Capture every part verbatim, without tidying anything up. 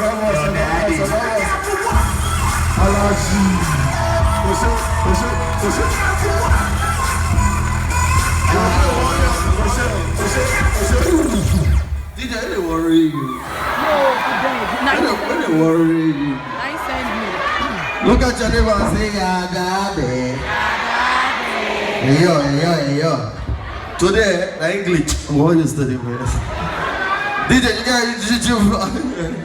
Vamos, vamos, vamos. Alaji. Oṣé, oṣé, oṣé. Oṣé, oṣé, oṣé. D J, I dey worry you. No, I beg. Na I you dey, I send dey me. worry you. Na you send me. Look at your neighbor and say, "Yeah, daddy." Hey, yo, hey, yo, hey, yo. Today, na English. What you study, man? D J, you got you, you, you.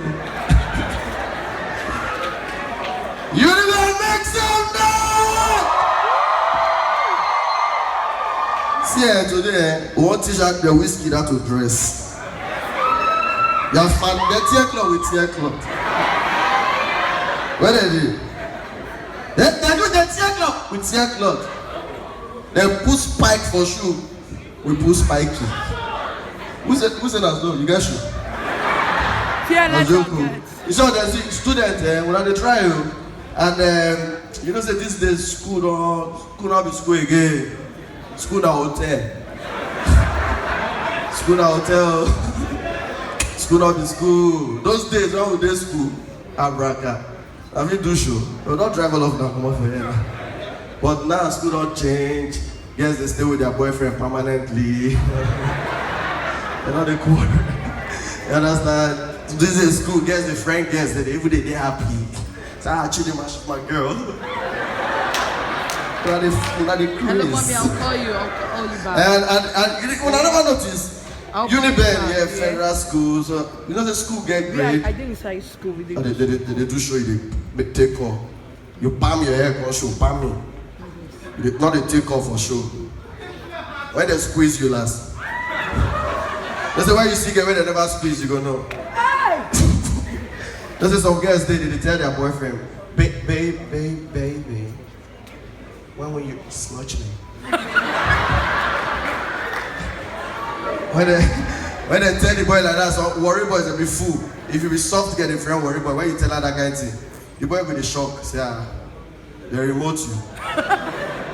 You need to make some noise. See, eh, today, eh, we want teach out the whiskey that to dress. Your fan, the tear cloth with tear cloth. Where they do? They, they do the tear cloth with tear cloth. They put spike for shoe. We put spiky. Who said, who said that's no? You get shoe? Fearless Ojoko. Rocket. You saw the student, eh, when they try you, and um, you know say this days school don't school not be school again. School na hotel. School na hotel. School not be school. Those days when we dey school, abraka. Have you do show? We don't drive all of them come off here. But now school don't change. Girls they stay with their boyfriend permanently. They not the cool. You understand? This is school. Girls, the friend girls, they every day they happy. So I treat them as my girl. Una dey una dey Hello, mommy. craze. I'll call you. I'll call you back. And and and you una never notice. I'll call you Uniben, back, yeah, federal schools. Uh, you know the school get Yeah, I, I grade. did inside school with They, the. they, they, they do show you the take call. You palm your hair, come show palm me. You dey- not the take call for show. When they squeeze you last. They say why you see get when they never squeeze, you go know. They say some girls they, they tell their boyfriend, babe, babe, babe, baby, when will you smudge me? When they when they tell the boy like that, so worry boys will be fool. If you be soft girl, if you're worry boy, when you tell her that kind of thing, the boy will be shocked. Say, ah, they remote you.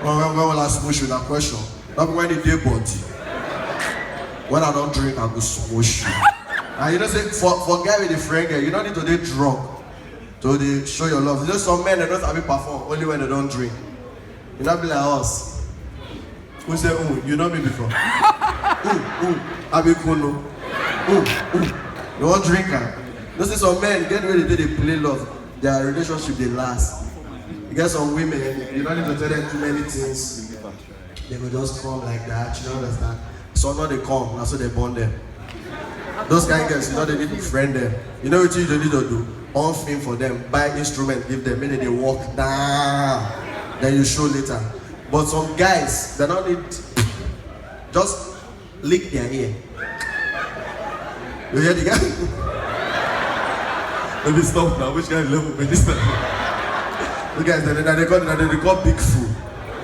When, when, when will I smush you? That question. Not when the day body. When I don't drink, I go smush you. And you know, say for for guy with a friend girl, you don't need to be drunk to dey show your love. You know, some men they don't have it perform only when they don't drink. You not be like us. Who say, oh, you know me before? Ooh, ooh, I be cool, no? Ooh, ooh. You want drink, ah? You know, say some men get ready to they play love. Their relationship they last. You get some women, you don't need to tell them too many things. They will just come like that, you don't understand? Some not they come, that's what they bond them. Those kind girls, you know they need to friend them. You know what you need to do? On film for them, buy instrument, give them, maybe they walk down. Then you show later. But some guys, they don't need just lick their ear. You hear the guy? Let me stop now. Which kind of level minister? The guys that they, they call that they call big fool.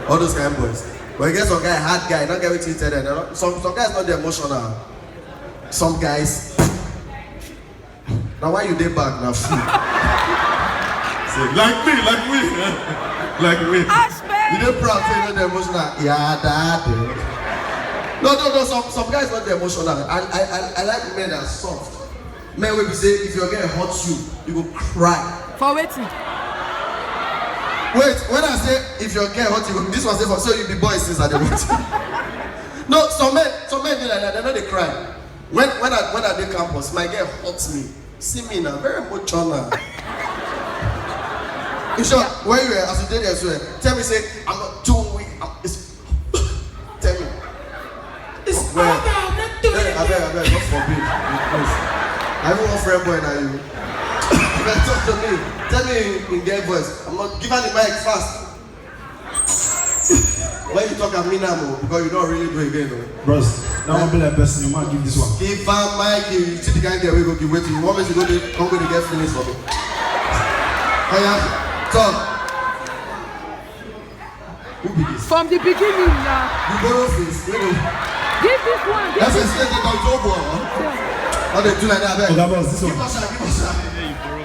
All those kind of boys. But you get some guy, hard guy, not get what you tell them. They're not- Some some guys not the emotional. Some guys. Now why you dey back now fool? Say, like me, like me, like me. Ash, You dey proud say you not the emotional. Yeah, daddy. No, no, no. Some some guys not the emotional. I I I, I like men that are soft. Men will be say if your girl hurts you, you go cry. For waiting. Wait, when I say if your girl hurt you, this one say for so you be boy since I dey wait. No, some men, some men be like that. They know they cry. When when I when I dey campus, my girl hurts me. See me now, very emotional. In short, where you were as you did there, swear. Tell me, say I'm not too weak. I'm, it's, tell me. It's well. Hey, I beg, I beg, God forbid. Please. I even want friend boy now you. But talk to me. Tell me in, in their voice. I'm not give her the mic fast. When you talk, I mean I'm because you don't really do again. Oh. Bros, that one be like person, you might give this one. Give her mic. You see the guy there, we go give way to you. What makes you go to come go to get feelings for me? Oh yeah, talk. Who be this? From the beginning now. You borrow face. You know. Give this one. Give That's a this state that don't go. How they do like that? Abeg. Oga boss, this Give one. us a, give us a.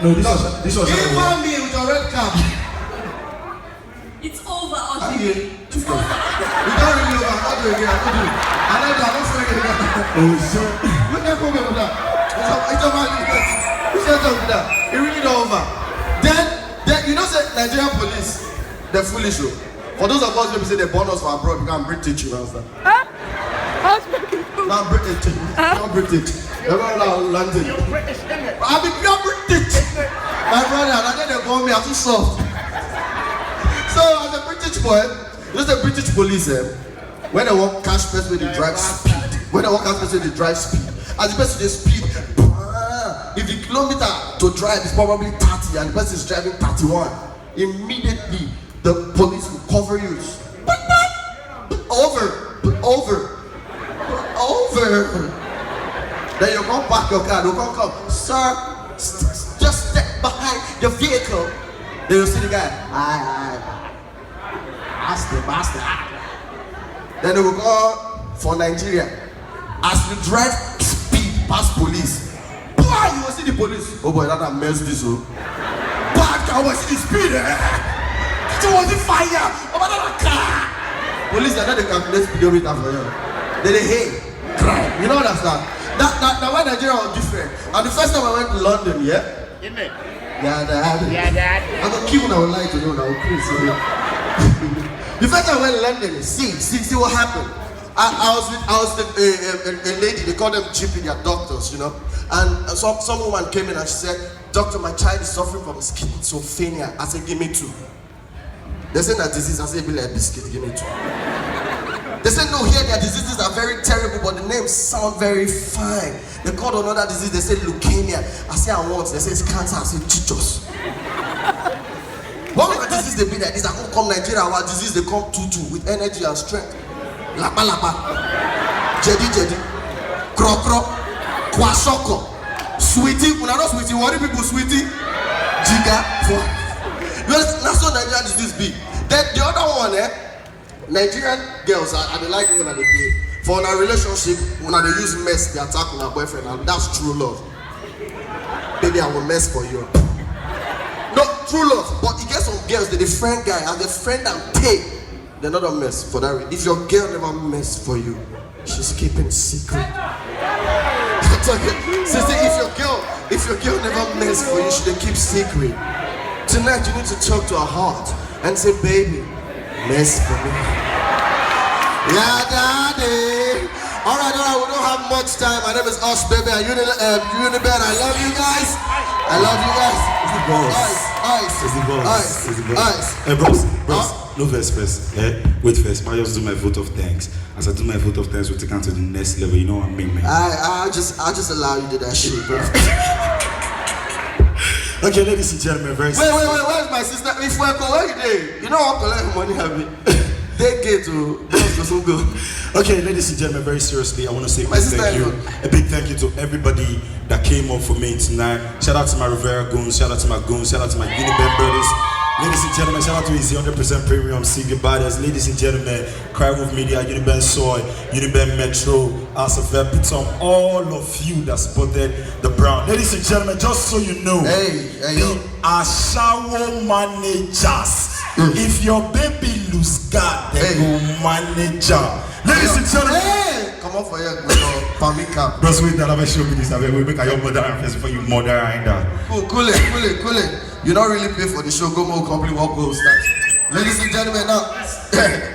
No, this one, this one. Give me with your red cap. It's over, Oshie. Aye. We don't really over. I don't do again. I don't do. I don't do. I don't swear again. Oh, sir. What that problem with that? It's a, it's a man. Shut up, that. It really not over. Then, then you know say Nigerian police, they're foolish o. For those of us wey be say they born us for abroad, we can bring teach you, understand? Now British, now British. Everyone now London. I be pure British. My brother, I think they born me, I'm too soft. So as a British boy, you know the British police, eh? When they walk cash person with the drive speed, when they walk cash person with the drive speed, as the person they speed, if the kilometer to drive is probably thirty and the person is driving thirty-one, immediately the police will cover you. Over, over, over. Then you come back your car, you come come, sir, st- st- just step behind the vehicle. Then you see the guy. Aye, aye. Ask the master. Then they will call for Nigeria. As you drive speed past police, boy, you will see the police. Oh boy, that a mess this o. Bad car, was the speed, eh? It was the fire. Oh, but that car. Police are not the calculate speedometer for you. They dey hey, crime. You know understand? That that that why Nigeria was different. And the first time I went to London, yeah. Yeah, dad. Yeah, dad. I'm gonna kill now, lie to you now, please. The first time I went to London, see, see, see what happened. I, I was with, I was with a, a, a, a lady. They call them G P, they are doctors, you know. And uh, some some woman came in and she said, "Doctor, my child is suffering from schizophrenia." I said, "Give me two." They say that disease, I say, "Be like biscuit, give me two." They say, "No, here their diseases are very terrible, but the names sound very fine." They called another disease, they say leukemia. I say, "I want." They say, "It's cancer." I say, "Jesus." What kind of disease they be like this? I come come Nigeria, our disease they come two two with energy and strength. Lapa lapa, jedi jedi, kro kro, kwasoko, sweetie. Una know sweetie, worry people sweetie. Jiga for. Yes, that's what Nigerian disease be. Then the other one, eh? Nigerian girls, I, I dey like when I dey play. For una relationship, una dey use mess dey attack una boyfriend, and that's true love. Baby, I will mess for you. No, true love. But you get some girls that the friend guy, as the friend and pay, they're not a mess for that. Re- if your girl never mess for you, she's keeping secret. Sister, if your girl, if your girl never mess for you, she dey keep secret. Tonight you need to talk to her heart and say, "Baby, mess for me." Yeah, daddy. All right, all right. We don't have much time. My name is Us Baby and Uni, uh, Unibed. I love you guys. I love you guys. It's the boss. Ice, ice, it's the boss. Ice, it's the boss. Ice. Hey, bros, bros, huh? No verse first. Eh? Wait first. I just do my vote of thanks. As I do my vote of thanks, we take on to the next level. You know what I mean, man? I, I just, I just allow you to do that shit, bro. Okay, ladies and gentlemen, very. Wait, wait, wait. Where's my sister? If we go, where you dey? You know what? Collect money, have it. They get to. Go so go. Okay, ladies and gentlemen, very seriously, I want to say a big thank you. A big thank you to everybody that came up for me tonight. Shout out to my Rivera goons, shout out to my goons, shout out to my Uniband brothers. Ladies and gentlemen, shout out to Easy one hundred percent Premium, C V Badass. Ladies and gentlemen, Cry Wolf Media, Uniband Soy, Uniband Metro, House of Epitome, all of you that supported the brand. Ladies and gentlemen, just so you know, hey, hey, the Ashawo managers. Mm. If your baby lose guard, they go manage her. Ladies and gentlemen. Hey, come on for your Pamika. Just wait that I show me this. I will make a young mother and first before you mother and that. Cool, cool it, cool it, cool it. You don't really pay for the show. Go more company, walk go start. Ladies and gentlemen, now.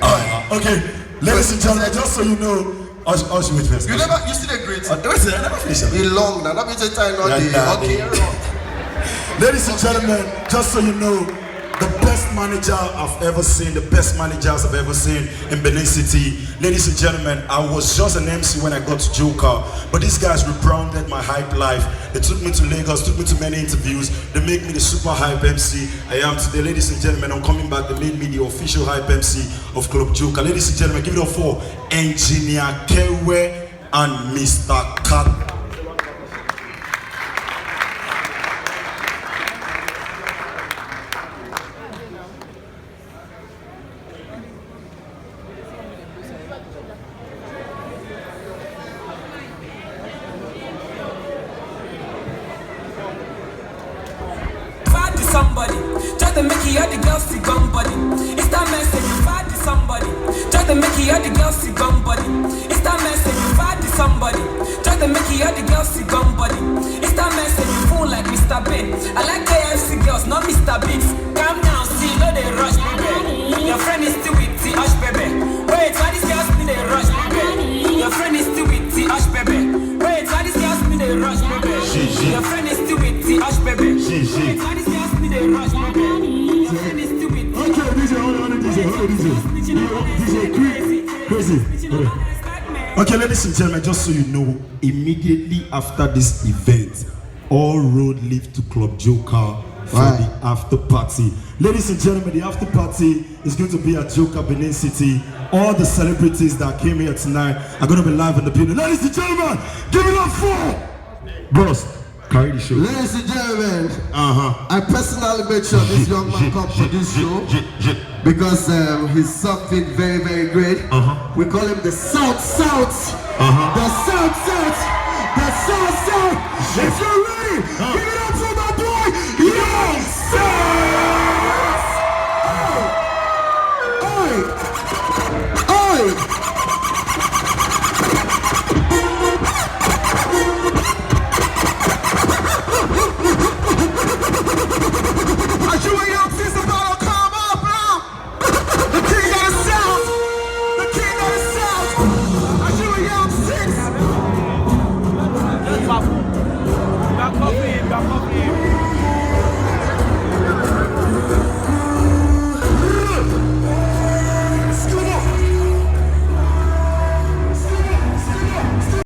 All right. Okay. Ladies and gentlemen, just so you know, Osh, Osh, wait first. You never, you still a great. Uh, wait, I never finish. It long now. Let me take time now. Yeah, okay. Ladies and gentlemen, just so you know, the best manager I've ever seen, the best managers I've ever seen in Benin City. Ladies and gentlemen, I was just an M C when I got to Joker, but these guys rebranded my hype life. They took me to Lagos, took me to many interviews. They make me the super hype M C I am today. Ladies and gentlemen, I'm coming back. They made me the official hype M C of Club Joker. Ladies and gentlemen, give it up for Engineer Kewe and Mister Kat. Bad somebody, try to make it all the girls see gun body. It's that message, you bad somebody, try to make it all the girls see gun body. It's that message, you bad somebody. Try to make you hear the girls see gun body. Insta message you full like Mister Bean. I like K F C girls, not Mister Biggs. Calm down, see, no they rush, baby. Your friend is still with the hush, baby. Wait, why these girls need they rush, baby? Your friend is still with the hush, baby. Wait, why these girls need they rush, baby? Your friend is still with the hush, baby. Wait, why these girls need they rush, baby? Your friend is still with the Okay, D J, hold on, D J, hold on, D J. D J, crazy, crazy. Okay. Okay, ladies and gentlemen, just so you know, immediately after this event, all road lead to Club Joker for Why? The after party. Ladies and gentlemen, the after party is going to be at Joker Benin City. All the celebrities that came here tonight are going to be live in the building. Ladies and gentlemen, give it up for Bros. Carry the show. Ladies and gentlemen, Uh huh. I personally made sure this young man come for this show because um, he's something very, very great. We call him the South South. The South South. The South South. If you